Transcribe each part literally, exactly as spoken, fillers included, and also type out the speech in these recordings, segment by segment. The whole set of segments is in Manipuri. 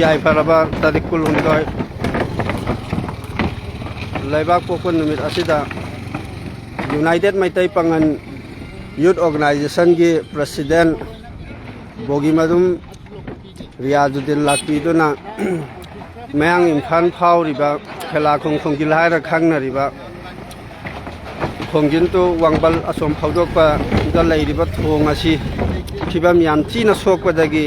ꯌꯥꯏꯐꯔꯕ ꯇꯥꯔꯤꯛ ꯀꯨꯟꯍꯨꯝꯗꯣꯏ ꯂꯩꯕꯥꯛ ꯄꯣꯛꯄ ꯅꯨꯃꯤꯠ ꯑꯁꯤꯗ United ꯃꯩꯇꯩ ꯄꯥꯉꯜ Youth Organizationꯒꯤ President ꯕꯣꯒꯤꯃꯌꯨꯝ ꯔꯤꯌꯥꯖꯨꯗꯤꯟ ꯂꯥꯛꯄꯤꯗꯨꯅ ꯃꯌꯥꯡ ꯏꯝꯐꯥꯜ ꯐꯥꯎꯔꯤꯕ ꯈꯦꯂꯥꯈꯣꯡ ꯈꯣꯡꯖꯤꯜ ꯍꯥꯏꯔ ꯈꯪꯅꯔꯤꯕ ꯈꯣꯡꯖꯤꯟ ꯇꯨ ꯋꯥꯡꯕꯜ ꯑꯁꯣꯝ ꯐꯥꯎꯗꯣꯛꯄꯗ ꯂꯩꯔꯤꯕ ꯊꯣꯡ ꯑꯁꯤ ꯐꯤꯕꯝ ꯌꯥꯝ ꯊꯤꯅ ꯁꯣꯛꯄꯗꯒꯤ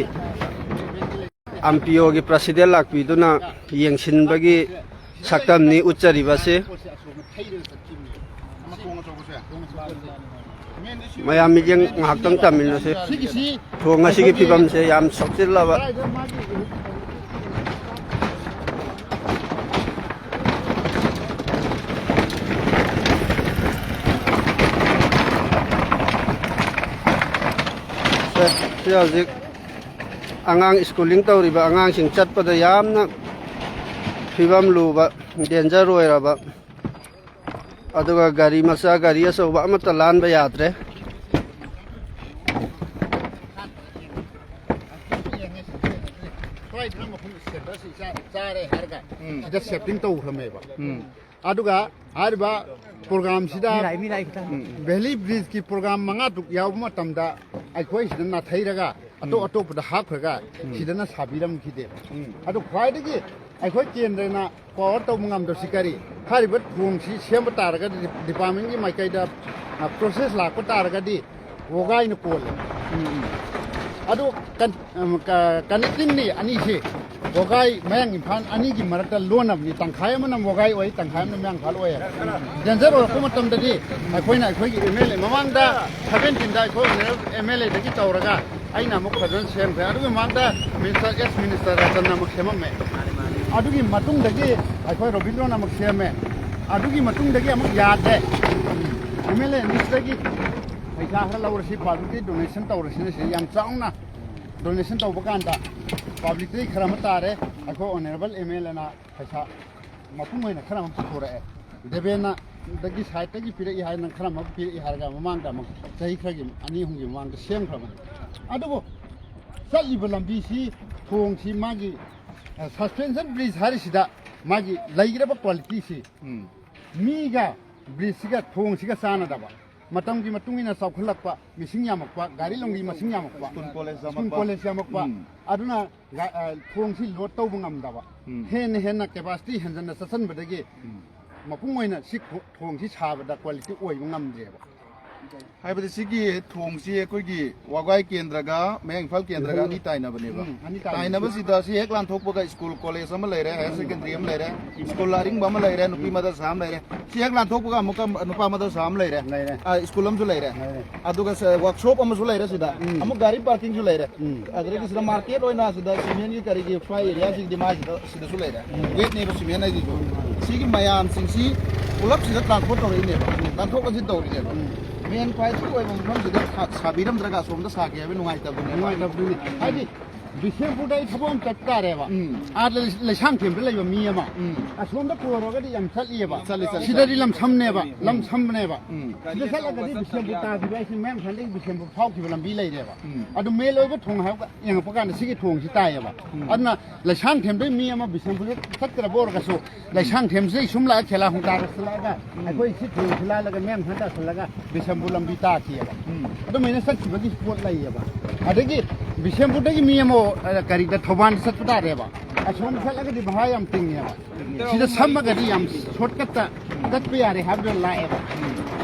ꯑꯦꯝ ꯄꯤ ꯑꯣꯒꯤ President ꯂꯥꯛꯄꯤꯗꯨꯅ ꯌꯦꯡꯁꯤꯟꯕꯒꯤ ꯁꯛꯇꯝꯅꯤ ꯎꯠꯆꯔꯤꯕꯁꯤ꯫ ꯃꯌꯥꯝ ꯃꯤꯠꯌꯦꯡ ꯉꯥꯏꯍꯥꯛꯇꯪ ꯇꯝꯃꯤꯟꯅꯁꯤ꯫ ꯊꯣꯡ ꯑꯁꯤꯒꯤ ꯐꯤꯕꯝꯁꯦ ꯌꯥꯝ ꯁꯣꯛꯆꯤꯜꯂꯕ꯫ ꯁꯦ, ꯁꯤ ꯍꯧꯖꯤꯛ ꯑꯉꯥꯡ schooling ꯇꯧꯔꯤꯕ ꯑꯉꯥꯡꯁꯤꯡ ꯆꯠꯄꯗ ꯌꯥꯝꯅ ꯐꯤꯕꯝ ꯂꯨꯕ, danger ꯑꯣꯏꯔꯕ, ꯑꯗꯨꯒ ꯒꯥꯔꯤ ꯃꯆꯥ, ꯒꯥꯔꯤ ꯑꯆꯧꯕ ꯑꯃꯠꯇ ꯂꯥꯟꯕ ꯌꯥꯗ꯭ꯔꯦ꯫ ꯁ꯭ꯋꯥꯏꯗꯅ ꯃꯐꯝ centreꯁꯤ ꯏꯆꯥ ꯆꯥꯔꯦ ꯍꯥꯏꯔꯒ ꯎꯝ꯫ ꯁꯤꯗ shifting ꯇꯧꯈ꯭ꯔꯃꯦꯕ꯫ ꯎꯝ꯫ ꯑꯗꯨꯒ ꯍꯥꯏꯔꯤꯕ programꯁꯤꯗ ꯃꯤ ꯂꯥꯛꯏ, ꯃꯤ ꯂꯥꯛꯏ ꯈꯤꯇꯪ꯫ ꯎꯝ꯫ Valley Bridgeꯀꯤ program ꯃꯉꯥ ꯇꯔꯨꯛ ꯌꯥꯎꯕ ꯃꯇꯝꯗ ꯑꯩꯈꯣꯏ ꯁꯤꯗ ꯅꯥꯊꯩꯔꯒ ꯑꯇꯣꯞ ꯎꯝ꯫ ꯑꯇꯣꯞꯄꯗ ꯍꯥꯞꯈ꯭ꯔꯒ ꯎꯝ꯫ ꯁꯤꯗꯅ ꯁꯥꯕꯤꯔꯝꯈꯤꯗꯦꯕ꯫ ꯎꯝ꯫ ꯑꯗꯨ ꯈ꯭ꯋꯥꯏꯗꯒꯤ ꯑꯩꯈꯣꯏ ꯀꯦꯟꯗ꯭ꯔꯅ power ꯇꯧꯕ ꯉꯝꯗꯕꯁꯤ ꯀꯔꯤ? ꯍꯥꯏꯔꯤꯕ ꯊꯣꯡꯁꯤ ꯁꯦꯝꯕ ꯇꯥꯔꯒꯗꯤ, departmentꯀꯤ ꯃꯥꯏꯀꯩꯗ, ꯑ, process ꯂꯥꯛꯄ ꯇꯥꯔꯒꯗꯤ ꯋꯥꯒꯥꯏꯅ ꯀꯣꯜꯂꯦ꯫ ꯎꯝ, ꯎꯝ꯫ ꯑꯗꯨ ꯀꯟ-, ꯑ, ꯀ-, connectingꯅꯤ ꯑꯅꯤꯁꯤ꯫ ꯋꯥꯒꯥꯏ, ꯃꯌꯥꯡ ꯏꯝꯐꯥꯜ ꯑꯅꯤꯒꯤ ꯃꯔꯛꯇ ꯂꯣꯟꯅꯕꯅꯤ꯫ ꯇꯪꯈꯥꯏ ꯑꯃꯅ ꯋꯥꯒꯥꯏ ꯑꯣꯏ, ꯇꯪꯈꯥꯏ ꯑꯃꯅ ꯃꯌꯥꯡ ꯏꯝꯐꯥꯜ ꯑꯣꯏ꯫ Danger ꯑꯣꯏꯔꯛꯄ ꯃꯇꯝꯗꯗꯤ ꯑꯩꯈꯣꯏꯅ ꯑꯩꯈꯣꯏꯒꯤ MLA ꯃꯃꯥꯡꯗ seventeenꯗ ꯑꯩꯈꯣꯏ honourable MLAꯗꯒꯤ ꯇꯧꯔꯒ ꯑꯩꯅ ꯑꯃꯨꯛ ꯐꯖꯅ ꯁꯦꯝꯈ꯭ꯔꯦ꯫ ꯑꯗꯨꯒꯤ ꯃꯃꯥꯡꯗ minister, ex minister ꯔꯇꯟꯅ ꯑꯃꯨꯛ ꯁꯦꯝꯃꯝꯃꯦ꯫ ꯑꯗꯨꯒꯤ ꯃꯇꯨꯡꯗꯒꯤ ꯑꯩꯈꯣꯏ ꯔꯣꯕꯤꯟꯗ꯭ꯔꯣꯅ ꯑꯃꯨꯛ ꯁꯦꯝꯃꯦ꯫ ꯑꯗꯨꯒꯤ ꯃꯇꯨꯡꯗꯒꯤ ꯑꯃꯨꯛ ꯌꯥꯗ꯭ꯔꯦ꯫ MLA ꯑꯅꯤꯁꯤꯗꯒꯤ ꯄꯩꯁꯥ ꯈꯔ ꯂꯧꯔꯁꯤ, publicꯇꯒꯤ donation ꯇꯧꯔꯁꯤꯅ ꯁꯤ ꯌꯥꯝ ꯆꯥꯎꯅ donation ꯇꯧꯕ ꯀꯥꯟꯗ publicꯇꯒꯤ ꯈꯔ ꯑꯃ ꯇꯥꯔꯦ꯫ ꯑꯩꯈꯣꯏ honourable MLAꯅ ꯄꯩꯁꯥ ꯃꯄꯨꯡ ꯑꯣꯏꯅ ꯈꯔ ꯑꯃ ꯄꯨꯊꯣꯔꯛꯑꯦ꯫ ꯗꯦꯕꯦꯟꯅꯗꯒꯤ sideꯇꯒꯤ ꯄꯤꯔꯛꯏ ꯍꯥꯏꯅ ꯈꯔ ꯑꯃ ꯄꯤꯔꯛꯏ ꯍꯥꯏꯔꯒ ꯃꯃꯥꯡꯗ ꯑꯃꯨꯛ ꯆꯍꯤ ꯈꯔꯒꯤ ꯑꯅꯤ ꯑꯍꯨꯝꯒꯤ ꯃꯃꯥꯡꯗ ꯁꯦꯝꯈ꯭ꯔꯕꯅꯤ꯫ ꯑꯗꯨꯕꯨ ꯆꯠꯂꯤꯕ ꯂꯝꯕꯤꯁꯤ ꯊꯣꯡꯁꯤ ꯃꯥꯒꯤ, ꯑ, suspension bridge ꯍꯥꯏꯔꯤꯁꯤꯗ ꯃꯥꯒꯤ ꯂꯩꯈ꯭ꯔꯕ qualityꯁꯤ, ꯎꯝ꯫ ꯃꯤꯒ bridgeꯁꯤꯒ ꯊꯣꯡꯁꯤꯒ ꯆꯥꯟꯅꯗꯕ, ꯃꯇꯝꯒꯤ ꯃꯇꯨꯡ ꯏꯟꯅ ꯆꯥꯎꯈꯠꯂꯛꯄ, ꯃꯤꯁꯤꯡ ꯌꯥꯝꯃꯛꯄ, ꯒꯥꯔꯤ ꯂꯣꯡꯒꯤ ꯃꯁꯤꯡ ꯌꯥꯝꯃꯛꯄ, school college ꯁ꯭ꯀꯨꯜ ꯌꯥꯝꯃꯛꯄ꯫ College ꯌꯥꯝꯃꯛꯄ, ꯎꯝ꯫ ꯑꯗꯨꯅ ꯒꯥ-, ꯑ, ꯊꯣꯡꯁꯤ load ꯇꯧꯕ ꯉꯝꯗꯕ, ꯎꯝ꯫ ꯍꯦꯟꯅ ꯍꯦꯟꯅ capacity ꯍꯦꯟꯖꯟꯅ ꯆꯠꯁꯤꯟꯕꯗꯒꯤ ꯎꯝ꯫ ꯃꯄꯨꯡ ꯑꯣꯏꯅ ꯁꯤ ꯈꯣ-, ꯊꯣꯡꯁꯤ ꯁꯥꯕꯗ quality ꯑꯣꯏꯕ ꯉꯝꯗ꯭ꯔꯦꯕ꯫ ꯍꯥꯏꯕꯗꯤ ꯁꯤꯒꯤ ꯊꯣꯡꯁꯤ ꯑꯩꯈꯣꯏꯒꯤ ꯋꯥꯒꯥꯏ ꯀꯦꯟꯗ꯭ꯔꯒ ꯃꯌꯥꯡ ꯏꯝꯐꯥꯜ ꯀꯦꯟꯗ꯭ꯔꯒ ꯎꯝ꯫ ꯑꯅꯤ ꯇꯥꯏꯅꯕꯅꯦꯕ꯫ ꯎꯝ, ꯑꯅꯤ ꯇꯥꯏꯅꯕ꯫ ꯇꯥꯏꯅꯕꯁꯤꯗ ꯁꯤ ꯍꯦꯛ ꯂꯥꯟꯊꯣꯛꯄꯒ school college ꯑꯃ ꯂꯩꯔꯦ, higher secondary ꯑꯃ ꯂꯩꯔꯦ, school ꯑꯔꯤꯡꯕ ꯑꯃ ꯂꯩꯔꯦ, ꯅꯨꯄꯤ ꯃꯗꯔꯁꯥ ꯑꯃ ꯂꯩꯔꯦ꯫ ꯁꯤ ꯍꯦꯛ ꯂꯥꯟꯊꯣꯛꯄꯒ ꯑꯃꯨꯛꯀ ꯅꯨꯄꯥ ꯃꯗꯔꯁꯥ ꯑꯃ ꯂꯩꯔꯦ꯫ ꯂꯩꯔꯦ꯫ ꯑ, school ꯑꯃꯁꯨ ꯂꯩꯔꯦ꯫ ꯂꯩꯔꯦ꯫ ꯑꯗꯨꯒ ꯁ-, workshop ꯑꯃꯁꯨ ꯂꯩꯔꯦ ꯁꯤꯗ꯫ ꯎꯝ꯫ ꯑꯃꯨꯛ ꯒꯥꯔꯤ parkingꯁꯨ ꯂꯩꯔꯦ꯫ ꯎꯝ꯫ ꯑꯗꯨꯗꯒꯤ ꯁꯤꯗ market ꯑꯣꯏꯅ ꯁꯤꯗ cementꯒꯤ ꯀꯔꯤꯒꯤ fly areaꯁꯤꯡꯗꯤ ꯃꯥꯒꯤꯗ ꯁꯤꯗꯁꯨ ꯂꯩꯔꯦ꯫ ꯎꯝ꯫ Gateꯅꯦꯕ cement ꯍꯥꯏꯁꯤꯁꯨ꯫ ꯁꯤꯒꯤ ꯃꯌꯥꯝꯁꯤꯡꯁꯤ ꯄꯨꯂꯞꯁꯤꯗ transport ꯇꯧꯔꯛꯏꯅꯦꯕ꯫ ꯂꯥꯟꯊꯣꯛ ꯂꯥꯟꯁꯤꯟ ꯇꯧꯔꯤꯅꯦꯕ꯫ ꯎꯝ꯫ Main ꯈ꯭ꯋꯥꯏꯗꯒꯤ ꯑꯣꯏꯕ ꯃꯐꯝꯁꯤꯗ ꯁꯥ-, ꯁꯥꯕꯤꯔꯝꯗ꯭ꯔꯒ ꯑꯁꯣꯝꯗ ꯁꯥꯒꯦ ꯍꯥꯏꯕ ꯅꯨꯡꯉꯥꯏꯇꯕꯗꯨꯅꯦꯕ꯫ ꯅꯨꯡꯉꯥꯏꯇꯕꯗꯨꯅꯤ꯫ ꯍꯥꯏꯗꯤ ꯕꯤꯁꯦꯝꯄꯨꯔꯗ ꯑꯩ ꯊꯕꯛ ꯑꯃ ꯆꯠ ꯇꯥꯔꯦꯕ꯫ ꯎꯝ꯫ ꯑꯥꯗ ꯂꯩ-, ꯂꯩꯁꯥꯡꯊꯦꯝꯗ ꯂꯩꯕ ꯃꯤ ꯑꯃ꯫ ꯎꯝ꯫ ꯑꯁꯣꯝꯗ ꯀꯣꯏꯔꯨꯔꯒꯗꯤ ꯌꯥꯝ ꯆꯠꯂꯤꯑꯕ꯫ ꯆꯠꯂꯤ, ꯆꯠꯂꯤ, ꯁꯤꯗꯗꯤ ꯆꯠꯂꯤ꯫ ꯂꯝꯁꯝꯅꯦꯕ, ꯎꯝ꯫ ꯂꯝꯁꯝꯕꯅꯦꯕ꯫ ꯎꯝ꯫ ꯁꯤꯗ ꯆꯠꯂꯒꯗꯤ ꯕꯤꯁꯦꯝꯄꯨꯔ ꯇꯥꯈꯤꯕ ꯍꯥꯏꯁꯤ ꯃꯌꯥꯡ ꯏꯝꯐꯥꯜꯗꯒꯤ ꯕꯤꯁꯦꯝꯄꯨꯔ ꯐꯥꯎꯈꯤꯕ ꯂꯝꯕꯤ ꯂꯩꯔꯦꯕ꯫ ꯎꯝ꯫ ꯑꯗꯨ main ꯑꯣꯏꯕ ꯊꯣꯡ ꯍꯥꯏꯕ ꯌꯦꯡꯉꯛꯄ ꯀꯥꯟꯗ ꯁꯤꯒꯤ ꯊꯣꯡꯁꯤ ꯇꯥꯏꯌꯦꯕ꯫ ꯎꯝ꯫ ꯑꯗꯨꯅ ꯂꯩꯁꯥꯡꯊꯦꯝꯗꯩ ꯃꯤ ꯑꯃ ꯕꯤꯁꯦꯝꯄꯨꯔꯗ ꯆꯠꯇ꯭ꯔꯕ ꯑꯣꯏꯔꯒꯁꯨ ꯂꯩꯁꯥꯡꯊꯦꯝꯁꯤꯗꯩ ꯁꯨꯝ ꯂꯥꯛꯑ ꯈꯦꯂꯥ ꯍꯣꯡ ꯇꯥꯔꯒ ꯆꯠꯂꯛꯑꯒ ꯎꯝ꯫ ꯑꯩꯈꯣꯏ ꯁꯤ ꯊꯣꯡꯁꯤ ꯂꯥꯜꯂꯒ ꯃꯌꯥꯡ ꯏꯝꯐꯥꯜ ꯇꯥꯁꯤꯜꯂꯒ ꯕꯤꯁꯦꯝꯄꯨꯔ ꯂꯝꯕꯤ ꯇꯥꯈꯤꯑꯕ꯫ ꯎꯝ꯫ ꯑꯗꯨꯃꯥꯏꯅ ꯆꯠꯈꯤꯕꯒꯤ ꯄꯣꯠ ꯂꯩꯌꯦꯕ꯫ ꯑꯗꯒꯤ ꯕꯤꯁꯦꯝꯄꯨꯔꯗꯒꯤ ꯃꯤ ꯑꯃ, ꯑ, ꯀꯔꯤꯗ ꯊꯧꯕꯥꯜꯗ ꯆꯠꯄ ꯇꯥꯔꯦꯕ꯫ ꯑꯁꯣꯝ ꯆꯠꯂꯒꯗꯤ ꯚꯥꯔꯥ ꯌꯥꯝ ꯇꯤꯡꯉꯦꯕ꯫ ꯁꯤꯗ ꯁꯝꯃꯒꯗꯤ ꯌꯥꯝ shortcutꯇ ꯆꯠꯄ ꯌꯥꯔꯦ ꯍꯥꯏꯕꯗꯨ ꯂꯥꯛꯑꯦꯕ꯫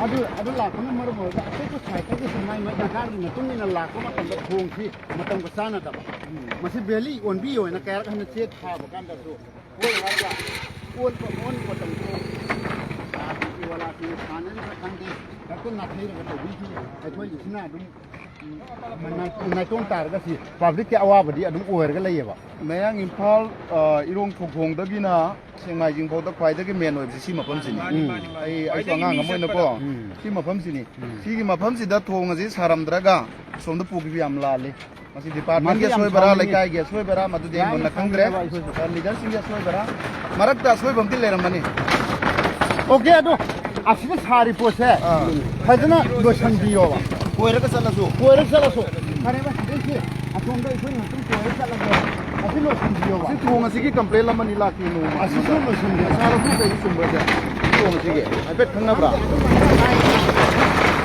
ꯑꯗꯨ, ꯑꯗꯨ ꯂꯥꯛꯄꯅ ꯃꯔꯝ ꯑꯣꯏꯔꯒ ꯑꯇꯣꯞꯄ sideꯇꯒꯤꯁꯨ ꯃꯥꯏ ꯃꯥꯏ ꯗꯔꯀꯥꯔꯒꯤ ꯃꯇꯨꯡ ꯏꯟꯅ ꯂꯥꯛꯄ ꯃꯇꯝꯗ ꯊꯣꯡꯁꯤ ꯃꯇꯝꯒ ꯆꯥꯟꯅꯗꯕ꯫ ꯃꯁꯤ valley ꯑꯣꯟꯕꯤ ꯑꯣꯏꯅ ꯀꯌꯥꯔꯛ ꯍꯟꯅ ꯆꯦ ꯊꯥꯕ ꯀꯥꯟꯗꯁꯨ ꯑꯣꯜꯂꯒ ꯑꯣꯟꯕ, ꯑꯣꯟꯕ ꯃꯇꯝꯗ ꯁꯥꯗ꯭ꯔꯤ ꯋꯥꯂꯥꯁꯤꯡꯅ ꯁꯥꯟꯅꯔꯤꯕ ꯈꯪꯗꯦ, ꯍꯦꯛꯇ ꯅꯥꯊꯩꯔꯒ ꯇꯧꯕꯤꯈꯤ꯫ ꯑꯩꯈꯣꯏꯒꯤꯁꯤꯅ ꯑꯗꯨꯝ ꯅꯥꯏ-, ꯅꯥꯏꯇꯣꯝ ꯇꯥꯔꯒ ꯁꯤ publicꯀꯤ ꯑꯋꯥꯕꯗꯤ ꯑꯗꯨꯝ ꯑꯣꯏꯔꯒ ꯂꯩꯌꯦꯕ꯫ ꯃꯌꯥꯡ ꯏꯝꯐꯥꯜ, ꯑ, ꯏꯔꯣꯡ ꯈꯣꯡꯈꯣꯡꯗꯒꯤꯅ ꯁꯦꯡꯃꯥꯏꯖꯤꯡ ꯐꯥꯎꯗ ꯈ꯭ꯋꯥꯏꯗꯒꯤ main ꯑꯣꯏꯕꯁꯤ ꯁꯤ ꯃꯐꯝꯁꯤꯅꯤ꯫ ꯎꯝ꯫ ꯑꯩ, ꯑꯩꯁꯨ ꯑꯉꯥꯡ ꯑꯃ ꯑꯣꯏꯅꯀꯣ ꯎꯝ꯫ ꯁꯤ ꯃꯐꯝꯁꯤꯅꯤ꯫ ꯎꯝ꯫ ꯁꯤꯒꯤ ꯃꯐꯝꯁꯤꯗ ꯊꯣꯡ ꯑꯁꯤ ꯁꯥꯔꯝꯗ꯭ꯔꯒ ꯑꯁꯣꯝꯗ ꯄꯨꯈꯤꯕ ꯌꯥꯝ ꯂꯥꯜꯂꯤ꯫ ꯃꯁꯤ departmentꯀꯤ ꯃꯁꯤ ꯌꯥꯝ ꯑꯁꯣꯏꯕꯔꯥ, ꯁꯥꯎꯅꯤꯡꯉꯤ꯫ ꯂꯩꯀꯥꯏꯒꯤ ꯑꯁꯣꯏꯕꯔꯥ, ꯃꯗꯨꯗꯤ ꯑꯩ ꯌꯥꯝ ꯃꯨꯟꯅ ꯈꯪꯗ꯭ꯔꯦ꯫ ꯁꯥꯎꯅꯤꯡꯉꯦꯕ ꯑꯩꯈꯣꯏꯁꯨ꯫ ꯑ, leaderꯁꯤꯡꯒꯤ ꯑꯁꯣꯏꯕꯔꯥ, ꯃꯔꯛꯇ ꯑꯁꯣꯏꯕ ꯑꯃꯗꯤ ꯂꯩꯔꯝꯃꯅꯤ꯫ OK, ꯑꯗꯣ ꯑꯁꯤꯗ ꯁꯥꯔꯤ ꯄꯣꯠꯁꯦ ꯑꯥ꯫ ꯐꯖꯅ ꯂꯣꯏꯁꯟꯕꯤꯌꯣꯕ꯫ ꯀꯣꯏꯔꯒ ꯆꯠꯂꯁꯨ꯫ ꯀꯣꯏꯔꯒ ꯆꯠꯂꯁꯨ꯫ ꯐꯔꯦꯕ, ꯁꯤꯗꯩꯁꯤ ꯁꯣꯝꯗ ꯑꯩꯈꯣꯏ ꯉꯥꯛꯇꯪ ꯀꯣꯏꯔ ꯆꯠꯂꯒꯦ꯫ ꯑꯁꯤ ꯂꯣꯏꯁꯤꯟꯕꯤꯌꯣꯕ꯫ ꯁꯤ ꯊꯣꯡ ꯑꯁꯤꯒꯤ ꯀꯝꯄ꯭ꯂꯦꯟ ꯑꯃꯅꯤ ꯂꯥꯛꯈꯤ ꯅꯣꯡꯃ꯫ ꯑꯁꯤꯁꯨ ꯂꯣꯏꯁꯤꯟꯕꯤꯌꯣ꯫ ꯁꯥꯔ, ꯑꯗꯨ ꯀꯩꯗꯤ ꯆꯨꯝꯕ꯭ꯔꯁꯦ? ꯊꯣꯡ ꯑꯁꯤꯒꯤ ꯍꯥꯏꯐꯦꯠ ꯈꯪꯅꯕ꯭ꯔꯥ?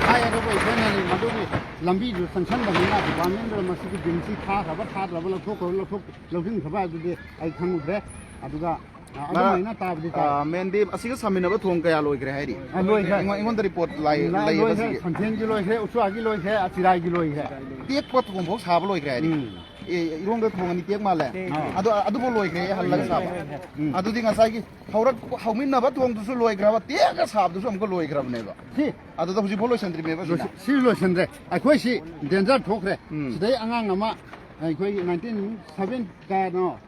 ꯍꯥꯏ, ꯑꯗꯨꯕꯨ ꯑꯩꯈꯣꯏꯅ ꯃꯗꯨꯒꯤ ꯂꯝꯕꯤꯗꯨ ꯆꯪꯁꯟꯕꯅꯤꯅ ꯗꯤꯄꯥꯔꯠꯃꯦꯟꯗꯨꯗ ꯃꯁꯤꯒꯤ ꯕꯤꯝꯁꯤ ꯊꯥꯈ꯭ꯔꯕ, ꯊꯥꯗ꯭ꯔꯕ, ꯂꯧꯊꯣꯛꯈ꯭ꯔꯕ, ꯂꯧꯊꯣꯛ-, ꯂꯧꯁꯤꯟꯈ꯭ꯔꯕ ꯍꯥꯏꯕꯗꯨꯗꯤ ꯑꯩ ꯈꯪꯉꯨꯗ꯭ꯔꯦ꯫ ꯑꯗꯨꯒ, ꯑ, ꯃꯥ, ꯑꯗꯨꯃꯥꯏꯅ ꯇꯥꯕꯗꯤ ꯇꯥꯏ꯫ ꯑ, ꯃꯦꯟꯗꯤ ꯑꯁꯤꯒ ꯁꯝꯃꯤꯟꯅꯕ ꯊꯣꯡ ꯀꯌꯥ ꯂꯣꯏꯈ꯭ꯔꯦ ꯍꯥꯏꯔꯤ? ꯑ, ꯂꯣꯏꯈ꯭ꯔꯦ꯫ ꯑꯩꯉꯣꯟ-, ꯑꯩꯉꯣꯟꯗ ꯔꯤꯄꯣꯔꯠ ꯂꯥꯛꯏ-, ꯂꯥ-, ꯂꯩꯌꯦꯕ ꯂꯣꯏꯈ꯭ꯔꯦ꯫ ꯁꯤꯒꯤ꯫ ꯁꯟꯊꯦꯟꯒꯤ ꯂꯣꯏꯈ꯭ꯔꯦ, ꯎꯆꯨꯔꯥꯒꯤ ꯂꯣꯏꯈ꯭ꯔꯦ, ꯑꯆꯤꯔꯥꯏꯒꯤ ꯂꯣꯏꯈ꯭ꯔꯦ꯫ ꯇꯦꯛꯄ ꯊꯣꯡ ꯐꯥꯎ ꯁꯥꯕ ꯂꯣꯏꯈ꯭ꯔꯦ ꯍꯥꯏꯔꯤ? ꯎꯝ꯫ ꯑꯦ, ꯏꯔꯣꯡꯗ ꯊꯣꯡ ꯑꯅꯤ ꯇꯦꯛ ꯃꯥꯜꯂꯦ꯫ ꯇꯦꯛ꯫ ꯑꯗꯨ, ꯑꯗꯨꯐꯥꯎ ꯂꯣꯏꯈ꯭ꯔꯦ ꯍꯜꯂꯒ ꯁꯥꯕ꯫ ꯎꯝ꯫ ꯑꯗꯨꯗꯤ ꯉꯁꯥꯏꯒꯤ ꯍꯧꯔꯛ-, ꯍꯧꯃꯤꯟꯅꯕ ꯊꯣꯡꯗꯨꯁꯨ ꯂꯣꯏꯈ꯭ꯔꯕ, ꯇꯦꯛꯑꯒ ꯁꯥꯕꯗꯨꯁꯨ ꯑꯃꯨꯛꯀ ꯂꯣꯏꯈ꯭ꯔꯕꯅꯦꯕ꯫ ꯁꯤ ꯑꯗꯨꯗ ꯍꯧꯖꯤꯛꯐꯥꯎ ꯂꯣꯏꯁꯤꯟꯗ꯭ꯔꯤꯃꯦꯕ ꯁꯤꯅ꯫ ꯂꯣꯏꯁꯤ-, ꯁꯤ ꯂꯣꯏꯁꯤꯟꯗ꯭ꯔꯦ꯫ ꯑꯩꯈꯣꯏ ꯁꯤ ꯗꯦꯟꯖꯔ ꯊꯣꯛꯈ꯭ꯔꯦ꯫ ꯎꯝ꯫ ꯁꯤꯗꯩ ꯑꯉꯥꯡ ꯑꯃ ꯑꯩꯈꯣꯏꯒꯤ ꯅꯥꯏꯟꯇꯤꯟ ꯁꯚꯦꯟ ꯀꯌꯥꯅꯣ,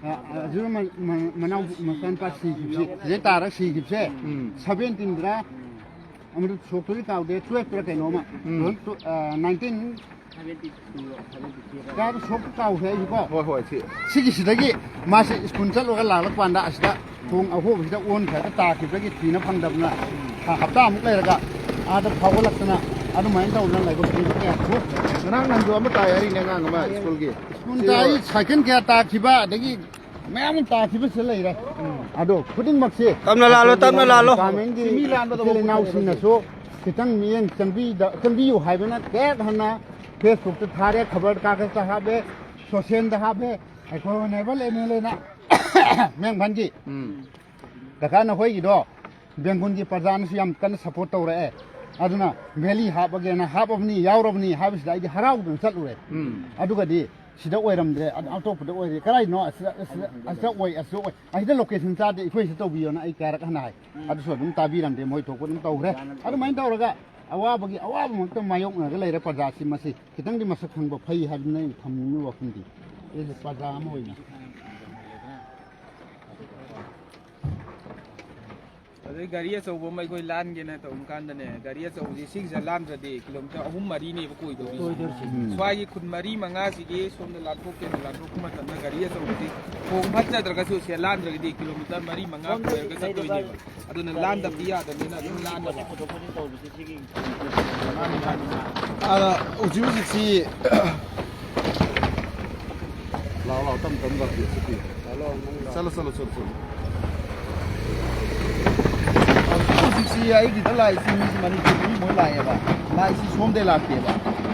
ꯑ, ꯑ, ꯑꯗꯨ ꯃ-, ꯃ-, ꯃꯅꯥꯎ ꯃꯆꯥꯅꯨꯄꯥ ꯁꯤꯈꯤꯕꯁꯤ, ꯁꯤꯗꯩ ꯇꯥꯔꯒ ꯁꯤꯈꯤꯕꯁꯦ, ꯎꯝ꯫ ꯁꯚꯦꯟꯇꯤꯟꯗꯔ, ꯑꯃꯗꯨ ꯁꯣꯛꯇꯨꯗꯤ ꯀꯥꯎꯗꯦ, ꯇꯨꯌꯦꯜꯐꯇꯔ ꯀꯩꯅꯣꯃ, ꯎꯝ꯫ ꯇꯨ-, ꯑ, ꯅꯥꯏꯟꯇꯤꯟ ꯀꯌꯥꯗ ꯁꯣꯛ ꯀꯥꯎꯈ꯭ꯔꯦ ꯑꯩꯁꯨ ꯀꯣ꯫ ꯍꯣꯏ, ꯍꯣꯏ, ꯁꯤ꯫ ꯁꯤꯒꯤꯁꯤꯗꯒꯤ ꯃꯥꯁꯤ ꯁ꯭ꯀꯨꯜ ꯆꯠꯂꯨꯔꯒ ꯂꯥꯛꯂꯛꯄ ꯀꯥꯟꯗ ꯑꯁꯤꯗ ꯊꯣꯡ ꯑꯍꯣꯕꯁꯤꯗ ꯑꯣꯟꯈ꯭ꯔꯒ ꯇꯥꯈꯤꯕꯗꯒꯤ ꯊꯤꯅ ꯐꯪꯗꯕꯅ ꯍ-, ꯍꯞꯇꯥꯃꯨꯛ ꯂꯩꯔꯒ ꯑꯥꯗ ꯐꯥꯎꯒꯠꯂꯛꯇꯅ ꯑꯗꯨꯃꯥꯏꯅ ꯇꯧꯗꯅ ꯂꯥꯏꯕꯛ ꯊꯤꯕ ꯀꯌꯥ ꯊꯣꯛꯈ꯭ꯔꯦ꯫ ꯉꯔꯥꯡ ꯅꯍꯥꯟꯁꯨ ꯑꯃ ꯇꯥꯏ ꯍꯥꯏꯔꯤꯅꯦ ꯑꯉꯥꯡ ꯑꯃ ꯁ꯭ꯀꯨꯜꯒꯤ꯫ ꯁ꯭ꯀꯨꯜ ꯁꯤ ꯇꯥꯏ, ꯁꯥꯏꯀꯜ ꯀꯌꯥ ꯇꯥꯈꯤꯕ, ꯑꯗꯒꯤ ꯃꯌꯥꯝ ꯑꯃ ꯇꯥꯈꯤꯕꯁꯤꯗ ꯂꯩꯔꯦ꯫ ꯎꯝ꯫ ꯑꯗꯣ ꯈꯨꯗꯤꯡꯃꯛꯁꯦ ꯇꯞꯅ ꯂꯥꯜꯂꯣ, ꯑꯩꯈꯣꯏꯒꯤ ꯇꯞꯅ ꯂꯥꯜꯂꯣ꯫ ꯗꯤꯄꯥꯔꯠꯃꯦꯟꯒꯤ ꯁꯤ ꯃꯤ ꯂꯥꯟꯕꯗ ꯏꯆꯤꯜ ꯏꯅꯥꯎꯁꯤꯡꯅꯁꯨ ꯈꯤꯇꯪ ꯃꯤꯠꯌꯦꯡ ꯆꯪꯕꯤꯗ-, ꯆꯪꯕꯤꯌꯨ ꯍꯥꯏꯕꯅ ꯍꯦꯛ ꯍꯟꯅ ꯐꯦꯁꯕꯨꯛꯇ ꯊꯥꯔꯦ, ꯈꯕꯔ ꯀꯥꯒꯖꯇ ꯍꯥꯞꯄꯦ, ꯁꯣꯁꯦꯜꯗ ꯍꯥꯞꯄꯦ꯫ ꯑꯩꯈꯣꯏ ꯑꯣꯅꯔꯦꯕꯜ ꯑꯦꯝ ꯑꯦꯜ ꯑꯦꯅ ꯃꯦꯡꯐꯟꯒꯤ ꯎꯝ꯫ ꯀꯀꯥ ꯅꯈꯣꯏꯒꯤꯗꯣ ꯕꯦꯡꯒꯨꯜꯒꯤ ꯄ꯭ꯔꯖꯥꯅꯁꯨ ꯌꯥꯝ ꯀꯟꯅ ꯁꯞꯄꯣꯔꯠ ꯇꯧꯔꯛꯑꯦ꯫ ꯑꯗꯨꯅ ꯚꯦꯂꯤ ꯍꯥꯞꯄꯒꯦꯅ ꯍꯥꯞꯄꯕꯅꯤ, ꯌꯥꯎꯔꯕꯅꯤ ꯍꯥꯏꯕꯁꯤꯗ ꯑꯩꯗꯤ ꯍꯔꯥꯎꯗꯅ ꯆꯠꯂꯨꯔꯦ꯫ ꯎꯝ꯫ ꯑꯗꯨꯒꯗꯤ ꯁꯤꯗ ꯑꯣꯏꯔꯝꯗ꯭ꯔꯦ, ꯑꯗꯨ ꯑꯇꯣꯞꯄꯗ ꯑꯣꯏꯔꯦ꯫ ꯀꯗꯥꯏꯅꯣ? ꯑꯁꯤꯗ, ꯑꯁꯤꯗ, ꯑꯁꯤꯗ ꯑꯣꯏ, ꯑꯁꯤꯗ ꯑꯣꯏ꯫ ꯑꯁꯤꯗ ꯂꯣꯀꯦꯁꯟ ꯆꯥꯗꯦ, ꯑꯩꯈꯣꯏ ꯁꯤꯗ ꯇꯧꯕꯤꯌꯣꯅ ꯑꯩ ꯀꯌꯥꯔꯛ ꯍꯟꯅ ꯍꯥꯏ꯫ ꯎꯝ꯫ ꯑꯗꯨꯁꯨ ꯑꯗꯨꯝ ꯇꯥꯕꯤꯔꯝꯗꯦ, ꯃꯣꯏ ꯊꯣꯛꯄ ꯑꯗꯨꯝ ꯇꯧꯈ꯭ꯔꯦ꯫ ꯑꯗꯨꯃꯥꯏꯅ ꯇꯧꯔꯒ ꯑꯋꯥꯕꯒꯤ ꯑꯋꯥꯕ ꯃꯛꯇ ꯃꯥꯌꯣꯛꯅꯔꯒ ꯂꯩꯔꯦ ꯄ꯭ꯔꯖꯥꯁꯤ꯫ ꯃꯁꯤ ꯈꯤꯇꯪꯗꯤ ꯃꯁꯛ ꯈꯪꯕ ꯐꯩ ꯍꯥꯏꯗꯅ ꯑꯩꯅ ꯊꯝꯅꯤꯡꯕ ꯋꯥꯐꯝꯗꯤ, ꯑꯩꯁꯦ ꯄ꯭ꯔꯖꯥ ꯑꯃ ꯑꯣꯏꯅ꯫ ꯑꯗꯩ ꯒꯥꯔꯤ ꯑꯆꯧꯕ ꯑꯃ ꯑꯩꯈꯣꯏ ꯂꯥꯟꯒꯦꯅ ꯇꯧꯕ ꯀꯥꯟꯗꯅꯦ, ꯒꯥꯔꯤ ꯑꯆꯧꯕꯁꯤ ꯁꯤꯒꯤꯁꯦ ꯂꯥꯟꯗ꯭ꯔꯗꯤ ꯀꯤꯂꯣꯃꯤꯇꯔ ꯑꯍꯨꯝ ꯃꯔꯤꯅꯦꯕ ꯀꯣꯏꯗꯧꯔꯤꯁꯦ꯫ ꯀꯣꯏꯗꯧꯔꯤꯁꯦ꯫ ꯎꯝ꯫ ꯁ꯭ꯋꯥꯏꯒꯤ ꯈꯨꯟ ꯃꯔꯤ ꯃꯉꯥꯁꯤꯒꯤ ꯁꯣꯝꯗ ꯂꯥꯟꯊꯣꯛꯀꯦꯅ ꯂꯥꯟꯊꯣꯛꯄ ꯃꯇꯝꯗ ꯒꯥꯔꯤ ꯑꯆꯧꯕꯁꯤ ꯊꯣꯡ ꯐꯠꯖꯗ꯭ꯔꯒꯁꯨ ꯁꯦ ꯂꯥꯟꯗ꯭ꯔꯒꯗꯤ ꯀꯤꯂꯣꯃꯤꯇꯔ ꯃꯔꯤ ꯃꯉꯥ ꯀꯣꯏꯔꯒ ꯆꯠꯇꯣꯏꯅꯦꯕ꯫ ꯑꯗꯨꯅ ꯂꯥꯟꯗꯕꯗꯤ ꯌꯥꯗꯕꯅꯤꯅ ꯑꯗꯨꯝ ꯂꯥꯟꯅꯕ꯫ ꯑꯗ ꯍꯧꯖꯤꯛ ꯍꯧꯖꯤꯛꯁꯤ ꯂꯥꯛꯑꯣ, ꯂꯥꯛꯑꯣ, ꯇꯞ ꯇꯞ ꯂꯥꯛꯄꯤꯌꯨ, ꯆꯠꯄꯤꯌꯨ꯫ ꯆꯠꯂꯣ, ꯆꯠꯂꯣ, ꯆꯠꯂꯣ, ꯆꯠꯂꯣ꯫ ꯍꯧꯖꯤꯛꯁꯤ ꯑꯩꯒꯤꯗ ꯂꯥꯛꯏꯁꯤ ꯃꯤꯁꯤ ꯃꯅꯤꯄꯨꯔꯗꯒꯤ ꯃꯣꯏ ꯂꯥꯛꯑꯦꯕ꯫ ꯂꯥꯛꯏꯁꯤ ꯁꯣꯝꯗꯩ ꯂꯥꯛꯇꯦꯕ꯫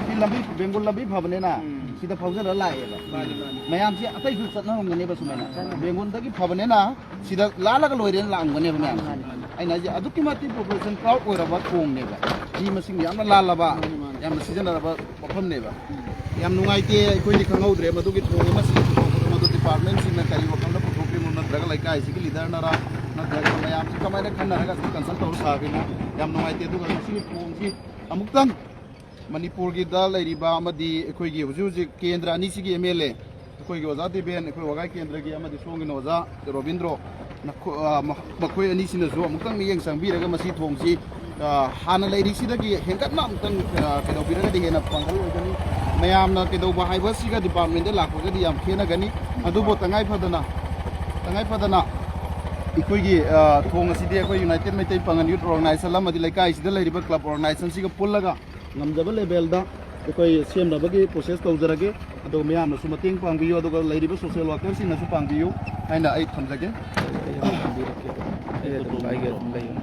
ꯁꯤ ꯂꯝꯕꯤ, ꯕꯦꯡꯒꯣꯜ ꯂꯝꯕꯤ ꯐꯕꯅꯤꯅ ꯁꯤꯗ ꯐꯥꯎꯖꯔꯒ ꯂꯥꯛꯑꯦꯕ꯫ ꯃꯥꯅꯤ, ꯃꯥꯅꯤ꯫ ꯃꯌꯥꯝꯁꯤ ꯑꯇꯩꯁꯨ ꯆꯠꯅꯔꯝꯒꯅꯦꯕ ꯁꯨꯃꯥꯏꯅ꯫ ꯕꯦꯡꯒꯣꯜꯗꯒꯤ ꯐꯕꯅꯤꯅ ꯁꯤꯗ ꯂꯥꯜꯂꯒ ꯂꯣꯏꯔꯦꯅ ꯂꯥꯛꯑꯝꯒꯅꯦꯕ ꯃꯌꯥꯝꯁꯤ꯫ ꯃꯥꯅꯤ, ꯃꯥꯅꯤ꯫ ꯑꯩꯅ ꯍꯥꯏꯁꯦ ꯑꯗꯨꯛꯀꯤ ꯃꯇꯤꯛ population crowd ꯑꯣꯏꯔꯕ ꯊꯣꯡꯅꯦꯕ꯫ ꯃꯤ ꯃꯁꯤꯡ ꯌꯥꯝꯅ ꯂꯥꯜꯂꯕ, ꯃꯥꯅꯤ, ꯃꯥꯅꯤ꯫ ꯌꯥꯝꯅ ꯁꯤꯖꯤꯟꯅꯔꯕ ꯃꯐꯝꯅꯦꯕ꯫ ꯌꯥꯝ ꯅꯨꯡꯉꯥꯏꯇꯦ, ꯑꯩꯈꯣꯏꯗꯤ ꯈꯪꯍꯧꯗ꯭ꯔꯦ ꯃꯗꯨꯒꯤ ꯊꯣꯡ ꯑꯃ ꯁꯤꯒꯤ ꯊꯣꯛꯄꯗꯣ ꯃꯗꯨ departmentꯁꯤꯡꯅ ꯀꯔꯤ ꯋꯥꯈꯜꯗ ꯄꯨꯊꯣꯛꯈ꯭ꯔꯤꯅꯣ, ꯅꯠꯇ꯭ꯔꯒ ꯂꯩꯀꯥꯏꯁꯤꯒꯤ leaderꯅꯔ, ꯅꯠꯇ꯭ꯔꯒ ꯃꯌꯥꯝꯁꯤ ꯀꯃꯥꯏꯅ ꯈꯟꯅꯔꯒ ꯑꯁꯤ consult ꯇꯧꯔ ꯁꯥꯈ꯭ꯔꯤꯅꯣ? ꯌꯥꯝ ꯅꯨꯡꯉꯥꯏꯇꯦ꯫ ꯑꯗꯨꯒ ꯃꯁꯤꯒꯤ ꯊꯣꯡꯁꯤ ꯑꯃꯨꯛꯇꯪ ꯃꯅꯤꯄꯨꯔꯒꯤꯗ ꯂꯩꯔꯤꯕ ꯑꯃꯗꯤ ꯑꯩꯈꯣꯏꯒꯤ ꯍꯧꯖꯤꯛ ꯍꯧꯖꯤꯛ ꯀꯦꯟꯗ꯭ꯔ ꯑꯅꯤꯁꯤꯒꯤ MLA, ꯑꯩꯈꯣꯏꯒꯤ ꯑꯣꯖꯥ ꯗꯦꯕꯦꯟ, ꯑꯩꯈꯣꯏ ꯋꯥꯒꯥꯏ ꯀꯦꯟꯗ꯭ꯔꯒꯤ ꯑꯃꯗꯤ ꯁꯣꯝꯒꯤꯅ ꯑꯣꯖꯥ ꯔꯣꯕꯤꯟꯗ꯭ꯔꯣ, ꯅꯈꯣ-, ꯑ, ꯃ-, ꯃꯈꯣꯏ ꯑꯅꯤꯁꯤꯅꯁꯨ ꯑꯃꯨꯛꯇꯪ ꯃꯤꯠꯌꯦꯡ ꯆꯪꯕꯤꯔꯒ ꯃꯁꯤ ꯊꯣꯡꯁꯤ, ꯑ, ꯍꯥꯟꯅ ꯂꯩꯔꯤꯁꯤꯗꯒꯤ ꯍꯦꯟꯒꯠꯅ ꯑꯃꯨꯛꯇꯪ, ꯑ, ꯀꯩꯗꯧꯕꯤꯔꯒꯗꯤ ꯍꯦꯟꯅ ꯄꯥꯡꯒꯜ ꯑꯣꯏꯒꯅꯤ꯫ ꯃꯌꯥꯝꯅ ꯀꯩꯗꯧꯕ ꯍꯥꯏꯕꯁꯤꯒ departmentꯗ ꯂꯥꯛꯄꯒꯗꯤ ꯌꯥꯝ ꯈꯦꯠꯅꯒꯅꯤ꯫ ꯑꯗꯨꯕꯨ ꯇꯉꯥꯏ ꯐꯗꯅ, ꯇꯉꯥꯏ ꯐꯗꯅ ꯑꯩꯈꯣꯏꯒꯤ, ꯑ, ꯊꯣꯡ ꯑꯁꯤꯗꯤ ꯑꯩꯈꯣꯏ United Meitei Pangal Youth Organization ꯑꯃꯗꯤ ꯂꯩꯀꯥꯏꯁꯤꯗ ꯂꯩꯔꯤꯕ club organizationꯁꯤꯒ ꯄꯨꯜꯂꯒ ꯉꯝꯖꯕ levelꯗ ꯑꯩꯈꯣꯏ ꯁꯦꯝꯅꯕꯒꯤ process ꯇꯧꯖꯔꯒꯦ꯫ ꯑꯗꯨꯒ ꯃꯌꯥꯝꯅꯁꯨ ꯃꯇꯦꯡ ꯄꯥꯡꯕꯤꯌꯨ, ꯑꯗꯨꯒ ꯂꯩꯔꯤꯕ social workerꯁꯤꯡꯅꯁꯨ ꯄꯥꯡꯕꯤꯌꯨ ꯍꯥꯏꯅ ꯑꯩ ꯊꯝꯖꯒꯦ꯫ ꯑꯩ ꯑꯗꯨꯝ ꯄꯥꯡꯕꯤꯔꯛꯀꯦ꯫ ꯑꯩ ꯑꯗꯨꯝ, ꯑꯩꯒ ꯑꯗꯨꯝ ꯂꯩꯌꯨ꯫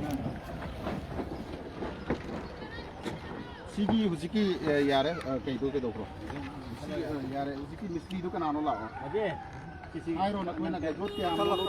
ꯁꯤꯒꯤ ꯍꯧꯖꯤꯛꯀꯤ, ꯑ, ꯌꯥꯔꯦ, ꯑ, ꯀꯩꯗꯣ ꯀꯩꯗꯧꯕ꯭ꯔꯣ? ꯁꯤꯒꯤ, ꯑ, ꯌꯥꯔꯦ, ꯍꯧꯖꯤꯛꯀꯤ ꯃꯤꯁꯇ꯭ꯔꯤꯗꯣ ꯀꯅꯥꯅꯣ ꯂꯥꯛꯑꯣ꯫ ꯍꯥꯏꯔꯣ, ꯅꯈꯣꯏꯅ ꯀꯩꯗꯣ ꯀꯌꯥꯝ ꯂꯧꯔꯣ?